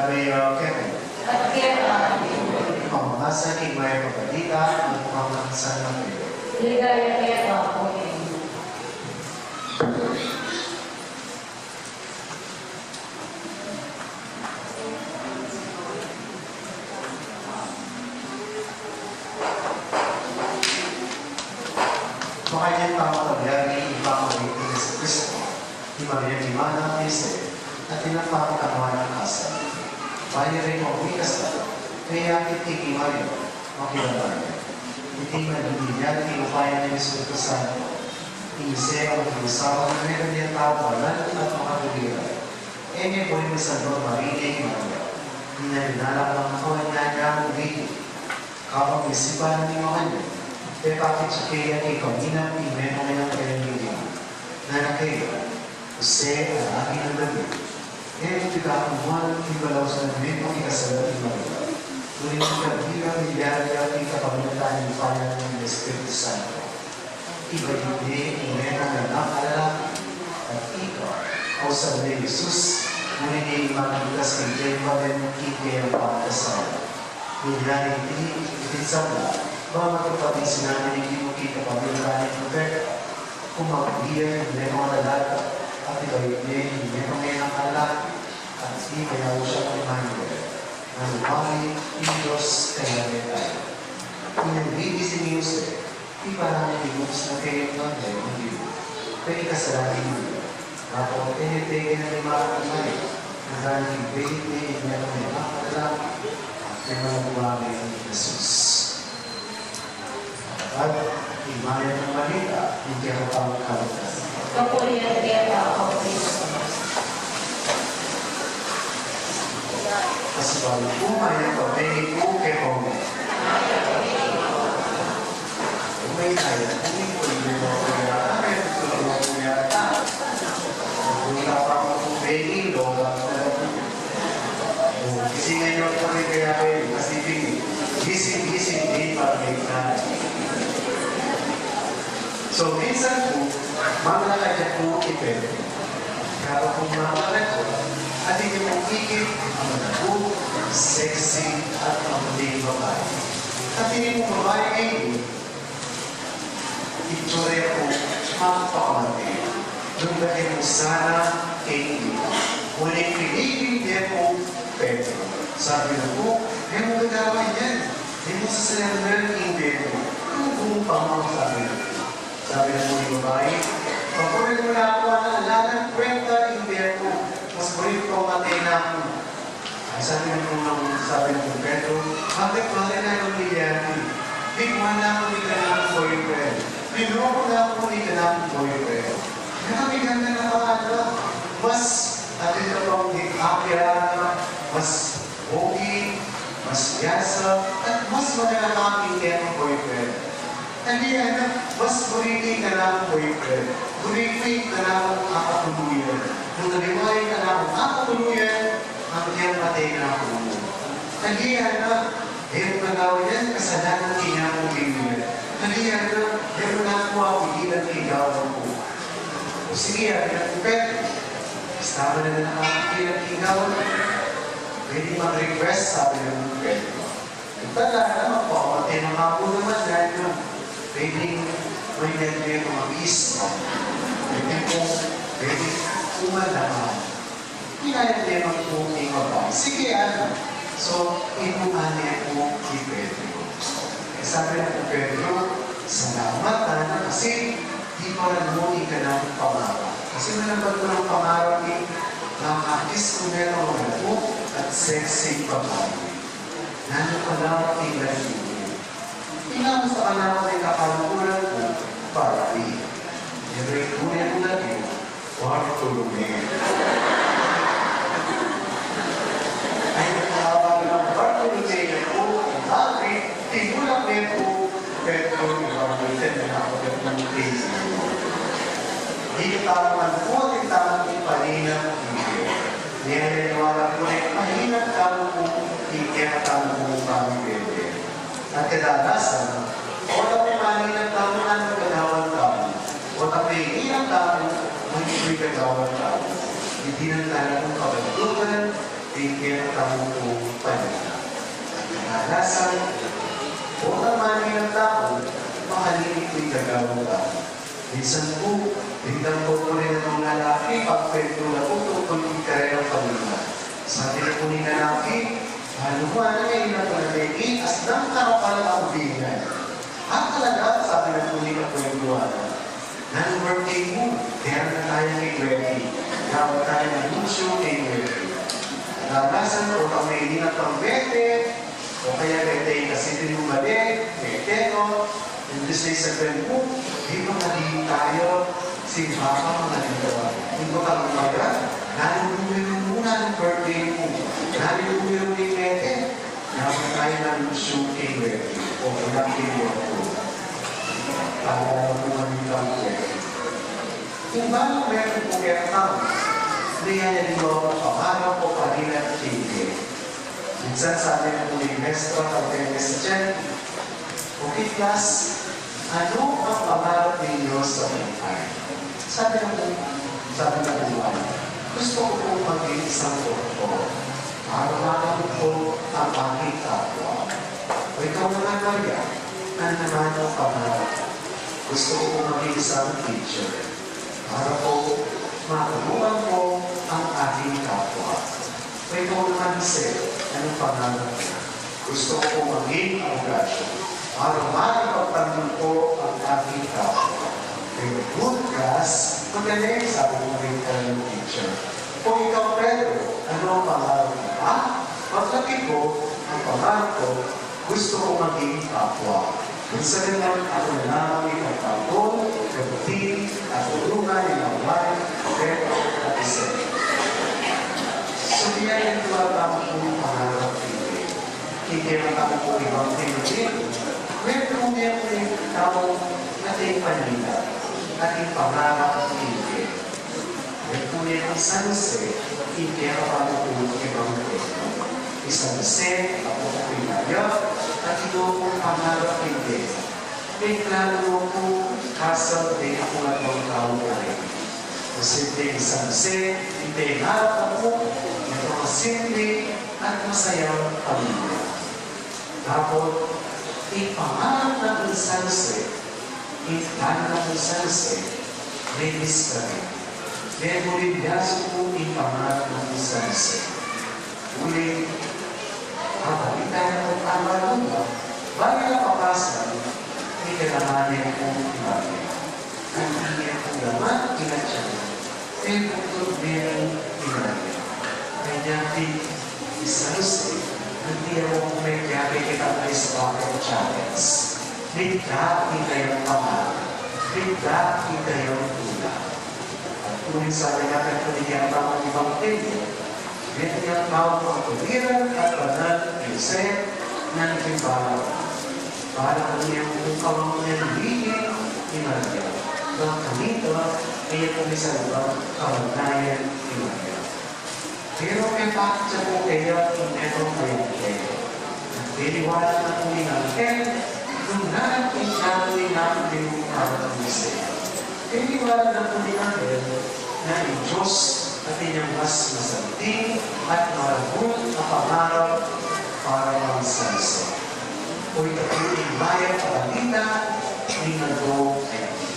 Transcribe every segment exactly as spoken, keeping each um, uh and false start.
Maria, keka. At keka. Pamamasa king Mayap a Balita, alang king San Mateo. Ligaya keka, O Ginu. Makanyan pamakalyari ing pamamalit nang Jesucristo, i Maria ing mana nang Jose, at tinampak ing kayarian ning kasal. Bayu reng mikasal, kaya akit kang Maria, makilaban ya. Iti ing maging linyari ning upaya ning Espiritu Santo. Ing Jose a maging asawa na, metung ya tau banal at makatuwirang. E ne buri misalbang Maria king Maria. Ing nalala nang kawanian nang Ginu. Kabang misipan na ning makanyan, pepakit ya kaya king kaminang ing metung a anghel ning Ginu. Ngana kaya, Jose a laki nang David, e mu pikakumuan ing balaus nang metung a ikasal king Maria. Nune ing kabira milyari ya king kapamilatan ning upaya ning Espiritu Santo. Ibayung ne ing metung a anak a lalaki, at ika, ausan ne i Jesus, nune ing magligtas king keyang banan king keyang pamagkasala. Milyari iti, iti sabla, ba matupad ing sinabi ning Ginu king kapamilatan ning propeta, Kumabe ya ing metung a lalaki, at ibayung ne ing metung a anak a lalaki, at ika, ausan ne i Emmanuel, nanu wari ing Dios kayarian tamu. Inyang gigising i Jose, iparani ne king lugud na kaya ing anghel ning Ginu. Peti kasalanan yu, dapot e ne peke na ing mata nang Maria, ngana king beit ne ing metung a anak a lalaki, at king metung a anak a Jesus. At ing Mayap a Balita ning kekatang kaligtasan. Kapurian keka, O Kristo. Pasibayu ku, mayap a bengi ku kekayu. May mayap a bengi ku, mayap a bengi ku kekayu. Wala pa ku bengi, lobat na ku. O, gising na yu, pati kaya kayu, kasi bing, gising, gising, di pa rin na. So, minsan ku, mangalakad ya ku i Pedro. Kaya ku mangalakad ya, atin kung ikit, a malagu, sexy, at maputing babai. Atin kung babai, e, itsura ya ku, magpakamate. Nung laki ku sana, keni. Nune piniling ya ku, Pedro. Sabi na ku, e mu gagawan yan. E mu sasalangan ing bie mu. Kung kung pa mu, sabi na ku. Sabi na ku ning babai, Paburi mu na ku, ala nang kwenta ing bie mu. Mas buri ku pang mate na ku. Ay, sabi na ku nang, sabi na ku, Pedro, bakit pare na nung lilyari? Bigwa na ku ning kanakung boyfriend. Binoko na ku ning kanakung boyfriend. Nakamigan na naman, ano? Mas, at ito pang di akira, mas pogi, mas yasa, at mas maganda pa ing kekong boyfriend. Talian na, mas buri ku ing kanakung boyfriend. Buri ku ing kanakung akatuluyan. Nung aliwa ing kanakung akatuluyan, agyang mate na ku. Talian na, e mu gagawan yan, kasalanan king kekong linyari. Talian na, e mu na ku apigilan king gawan ku. O sige, sabi na ku, Pedro, basta mu na nang apigilan king gawan ku. Pwede mag-request, sabi na ku, Pedro. Tala na, magpapatay na nga po naman yan, no? Pwedeng may nagre mga bis, no? Pwede po, pwede po malaman. Kinaya ne man po ning babai. Sige, ano? So, inuman ne po ni Pedro. E, sabi na ku, Pedro, salamat, ano, kasi di pa rin mu ing kanakung pangarap. Kasi manambat ku nang pangarap, e, makakis ku metung a malagu at sexy babai. Nanu pala ing lagyu mu? Ing namusta ka na ku ning kakaluguran ku, Barbie. Pero ing tune kung lagyu, Bartolome. Ay, nagkakabali ng Bartolome na ku, Barbie, tinulak ne ku, Pedro, ing Barbie, ten na ku, ten na ku. Di ka tama man ku, di tama ku, paninang ku. Niyaniwala ku rin, mahina tamu ku, ing kekatamu kung pamibente. At kadalasan, o tamu maninang tamu, nanu gagawan tamu? O tamu maninang tamu, nanu gagawan tamu? Iti na ing talagang kabandukan, Kaya tamu pung panina. Kadalasan, o ang manina tamu, makalili pu ing gagawan tamu. Minsan pu, bintangan ku pu rin ing lalaki, pagkwentu na pu tungkul king karelang panina. Sabi na pu ning lalaki, "Anu, manang e, ina ku na meni, asnang karapal a binyan." "Ah, talaga?" sabi na pu ning kakwentuhan. "Nanu birthday mu? Kaya na tayo kay Weti. Dapat tayo mag-anunsyo kay Weti." Kadalasan, o kami ini na pang Weti, o kaya Weti kasi din yung mali, Weti, no? Imbis na isabihan mu, "Di ba mali tayo? Si Papa mali tayo." Hindi ko tama ba? "Nanu numero mu? Nanu birthday mu? Nanu numero ni Weti?" Dapat tayo mag-anunsyo kay Weti o kaya kay Weti. Para pu maging kang Weti. Ing bale, meron pu kaya tau, niyayaliwa pu pangarap o panina king Dios. Minsan sabi pu ning mestra pag may estudyante, "Okay, class, ano ang pangarap ninyo sa buhay?" Sabi ng, sabi ng buwan, "Gusto ko pong maging isang doktor para makamit ko ang aking kapwa." "O ikaw naman, Maria, ano naman ang pangarap?" "Gusto ko pong maging isang teacher para po matulungan ko ang aking kapwa." "O ikaw naman, Jose, anong pangarap mo?" "Gusto ko pong maging abogado para makapagtanggol po ang aking kapwa." Very good, class. Magaling, sabi ng ring teacher. "O ikaw, Pedro, ano ang pangarap mo?" "Ah, paglaki ko, ang pangarap ko, gusto ko maging kapwa. Nang sa ganun, ako na lamang ipagtanggol, gamutin, at tulungan ni Manuel, Pedro, at Jose." So, kaya yung tuwa tamu pung pangarap, hindi. Hindi lang tamu pung ibang pinili. Meron kung meron yung tao at yung pangarap, at yung pangarap, hindi. Nagpunit i San Jose, ing kekapamukul king ebanghelyo. I San Jose, apu pu ning Maria, at ito pung pangarap king Dios. May plano pu, kaso di aku nagmangkaw na rin. Posible i San Jose, ing pangarap ku, ing makasimple at masayang pamilya. Dapot, ing pangarap nang San Jose, ing plano nang San Jose, may misteryu. May bulilyas pu ing pangarap nang San Jose. Uling, abalita na pu ing alwa-alwa, bayu na papasan, ing kalaman ne pu i Maria. Kanyan pu laman ing atyan ne, e pu king metung i Maria. Kanyan pin i San Jose, anti ya pu metung king kekatang ice bucket challenge. Migda ing kayang pangarap, migda ing kayang tula. At uling sabi na ning Katolikong Ebanghelyo, metung yang tau king kapurian at banal a Jose, nanu ing balak mu? Balak mu yang pung kawan mu yang lilingin i Maria, bang kanita, e ya pung misalba ing kawan na yan i Maria. Pero mepakit ya pu kaya ing metung a anghel. At paliwanag na pu ning anghel, nung nanu ing plano ning Dios para kang Jose. Paliwanag na pu ning anghel, na ing Dios atin yang mas masanting at maragul a pangarap para kang San Jose. O ita pu ing mayap a balita ning aldo a iti.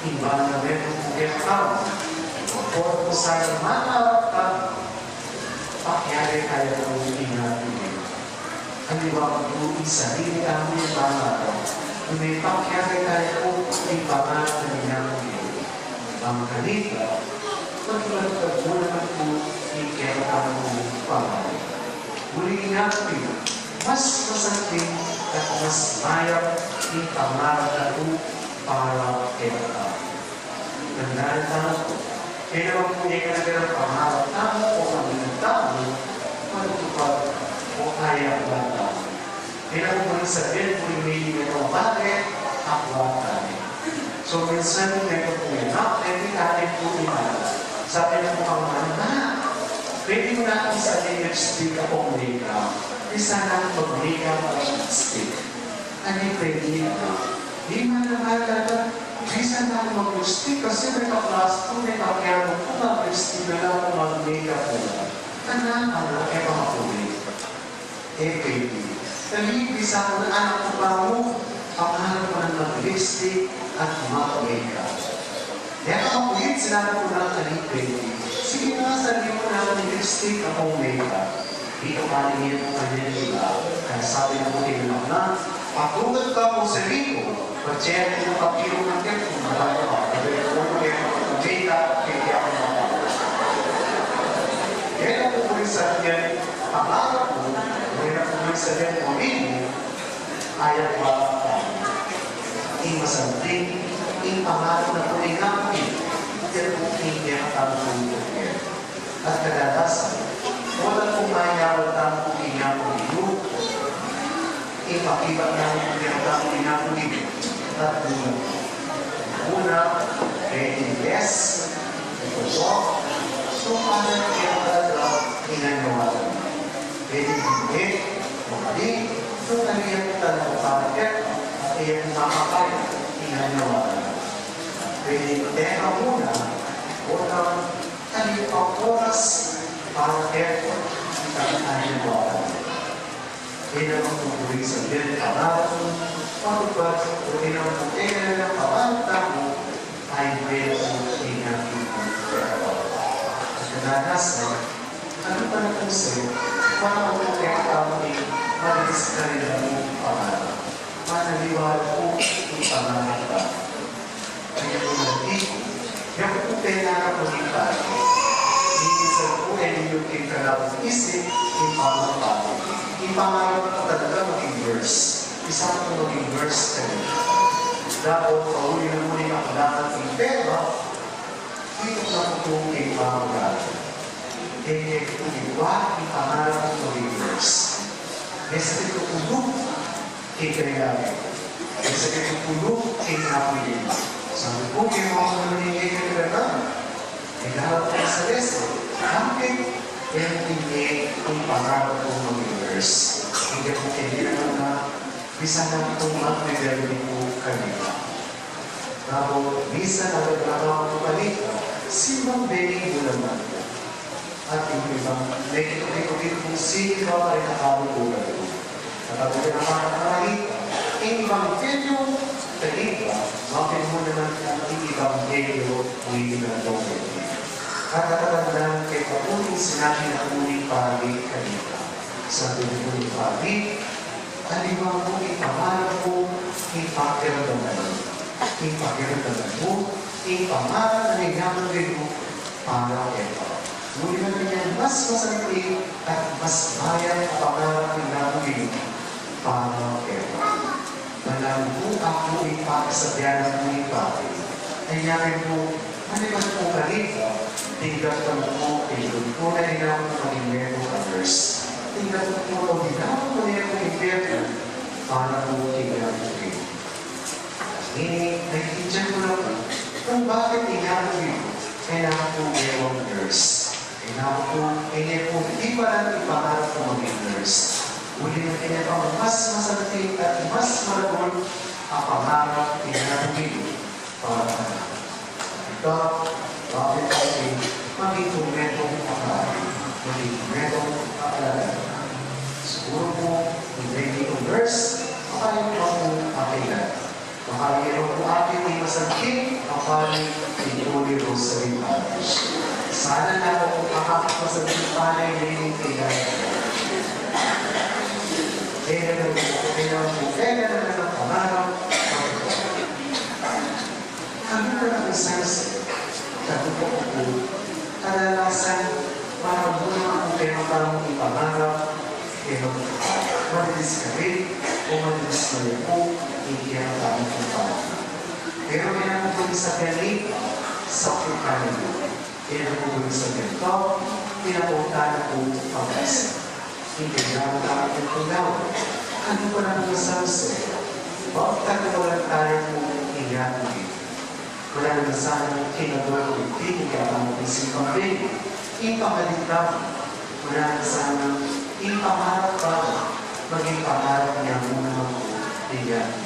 Ing bale, metung pu kekatamu, o pu sana mangarap tamu, pakiabe taya pu ing Ginung Dios. Aliwa pu ing sarili tamung pangarap, nune pakiabe taya pu ing pangarap ning Ginung Dios. Bang kanita, maging matatag mu naman pu ing kekatamung pangarap. Uling ing Ginung Dios, mas masanting at mas mayap ing pangarap na pu para kekatamu. Tandaan tamu pu, e naman pu e kanaku pangarap tamu o pangarap tamu, matutupad o kaya tamu. E naman pu sabyan pu ing meaning na pu, bakit? Akwa tamu. So, minsan, metung pu anak, e di tamu pu inan. Sabi na pu kang anak, "Pwede mu na akung sabian lipstick o makeup? Bisa na akung mag-makeup o lipstick." Ani pwede na. Di man na mahalaga. Bisa na akung mag-lipstick kasi may ka-class ko, may kaklaro ko, mag-lipstick na lang o mag-makeup na lang. Anak, anak, e ka mapuli. E pwede. Kaya bisa ku na anak ku pa mu, pangarap ku nang mag-lipstick at mag-makeup. E ka mapuli, sinabi ku na kali, pwede. Sige na, sarili mu na ang lipstick, aku makeup. Dito pa rin niya kung kanya, di ba? Kaya sabi na ku kay anak na, Patungkat ka mu sa liko, pagtsaya mu papiro ng tempo, marami pa, sabi ko, "Ano kaya ang kumita, kaya kaya ako na." Kaya na ku rin sa niya, pangarap ku, kaya na ku rin sa niya, pamili, ayaw pa, ing masanting, ing pangarap na ku rin namin, kaya ku rin kaya kami kung kaya. At kadalasan, wala pong mayawal tamu king Ginu. Ipakibat namu king Ginu. At una, una, pwedeng yes, ito po, kung paano kaya talaga pinaniwala. Pwedeng hindi, o mali, kung ano yan talaga para kaya, at kaya makakaya, pinaniwala. Pwedeng teka muna, o Kaya pang oras para effort ang kanya mo. Ina ang pupuri sa din, pangarap mo, patupad, o ina ang pupuri na ng pangarap mo, ay pwede ang ingat mo. At kadalasan, ano pa na po sa'yo, para ang pupuri ang tao ni mabilis ka rin ang pangarap. Manaliwala po ang pangarap ka. Kaya po natin, yaku pu pengarap ku ning pari. Minsan pu, e ninyu king kalabang isip ing pangarap ku. Ing pangarap ku talaga maging nurse. Isa ku maging nurse kanina. Dapot pauli na mu ning aku dapat ing pera, dito na ku pu king pangarap. E, e ku pu iwa ing pangarap ku maging nurse. E sa ito ku pu king kailangan. Kasi ito pu king napili. Sabi ku kay mga manuningil kay kailangan. Kailangan ko sa lesa. Bakit? Kaya hindi niya ang pangarap kong mag-nurse. Hindi ko kailangan na bisa na itong mag-develop ko kanina. Tapos, bisa na nagtrabaho ko kanina, simbang beni mo naman. At yung ibang, may kung sino pa rin ang kalukulan ko. At ang pinakamarami, yung ibang venue, kanina, mapin mo naman ang ibang venue, ang ibang venue. At katatandaan kay Patuloy sinabi na po ni Pari kanina. Sabi na po ni Pari, Aliwa mo, ipangarap mo, ipakiramdaman mo. Ipakiramdaman mo, ipangarap na nilaman mo para kay Pari. Ngunit ang kanyang mas masanting at mas mayap a pangarap na nabili para kay Pari. Malamang po ako ipakasabyan ng Pari. Ay nga rin po, Maliban po kanito, tinggap ko na po, tinggap ko na rin ako maging member ka nurse. Tinggap ko po, tinggap ko na yung impyerno para po tinggap ko rin. Ini, naiintindihan ko na po kung bakit tinggap ko rin kailangan po member nurse. Kailangan po, kaya po, di pa lang ipangarap ko maging nurse. Uli na kaya pa mas masanting at mas malagol ang pangarap, tinggap ko rin para ito, bakit kasi maging kumpleto ang pagkain, maging kumpleto ang pagkain. Siguro po, kung hindi ko nurse, makaya pa po akin na. Makaya pa po akin ni Masagkit, ang pari ni Holy Rosary Parish. Sana na po kung makakapasagkit pa na yung kailangan. Kaya naman po, kaya naman po, kaya naman ang pangarap. Kami po na kung saan sa, kami po po, kadalasan, parang muna ang kaya ang tamang ipangarap, kaya mag-, mabilis ka rin, o mabilis na rin po, hindi ang tamang ipangarap. Pero kaya po po sa galing, sa po tayo. Kaya po po sa ganito, pinapunta na po ang isa. Hindi na ang tamang ipangarap. Ano pa na po sa sa'yo? Bakit ka po lang tayo po iyan? Wala na sanang kinagawa ko, hindi ko kaya ang isip ang baby. Ipamalit ka. Wala na sanang ipangarap ka. Maging pangarap niya muna ako, hindi ako.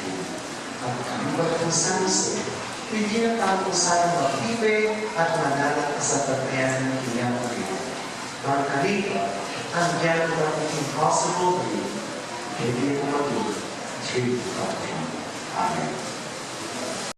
At ang iba kong sanse, hindi na tayo sanang magtipe at manalat sa pagkayaan ng kanyang pagkakas. Margarita, and yet nothing impossible with you. Maybe it will be. Amen.